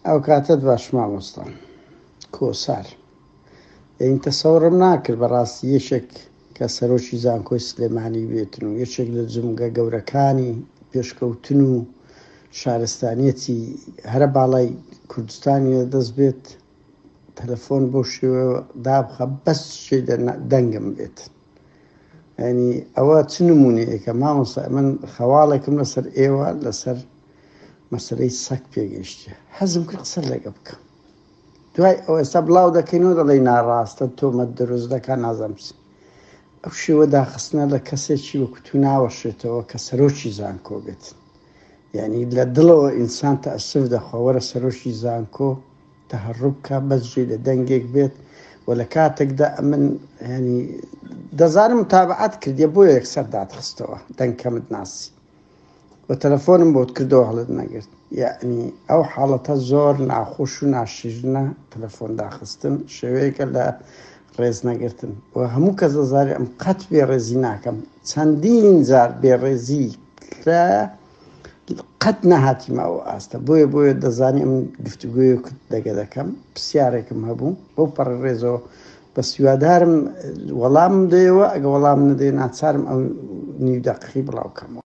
ئەو کاتەت باش مامۆستا کۆسار. یانی تەسەوڕم ناکرد بەڕاستی یەکێک کە سەرۆکی زانکۆی سلێمانی بێتن و یەکێک لە جومگە گەورەکانی پێشکەوتن و شارستانیەتی هەرە باڵای کوردستانی لە دەست بێت تەلەفۆن بەو شێوە دابخە بەس شێ دەنگم بێت ینی ئەوە چ نمونەیەکە مامۆستا من خەواڵێکم لەسەر ئێوە لەسەر مەسلەی سەگ پێگەیشتە حەزم کرد قسە لەگە بکەم دوای ئەو ئێستا بڵاو دەکەینەوە دەڵێی ناڕاستە تۆمەت دروست دەکا نازانم چی ئەو شێوە داخستنە لە کەسێکی وەکو تو ناوەشێتەوە کە سەرۆکی زانکۆ بێت یعنی لە دڵەوە ئینسان تەئسف دەخوا وەرە سەرۆکی زانکۆ تەهەڕوب کا بەس جێ لە دەنگێک بێت و لە کاتێکدا ئەمن ینی دەزانم متابعات کردیە بۆیە یەکسەر داتخستەوە دەنگکەمت ناسی و تەلەفۆنم بۆت کردەوە هەڵت نەگرت یەعنی ئەو حاڵەتە زۆر ناخۆش و ناشیرنە تەلەفۆن داخستن شێوەیەکە لە ڕێز نەگرتن و هەموو کەس دەزانێ ئەم قەت بێڕێزی ناکەم چەندین جار بێڕێزی کرا قەت نەهاتیمە ئەو ئاستە بۆیە بۆیە دەزانی ئەم گفتوگۆیەکت دەگە دەکەم پرسیارێکم هەبوو بەو پەڕی ڕێزەوە بەس هیوادارم وەڵامم دەیەوە ئەگە وەڵام نەدەی ناچارم ئەو نیو دەقیقەی بڵاو کەمەوە.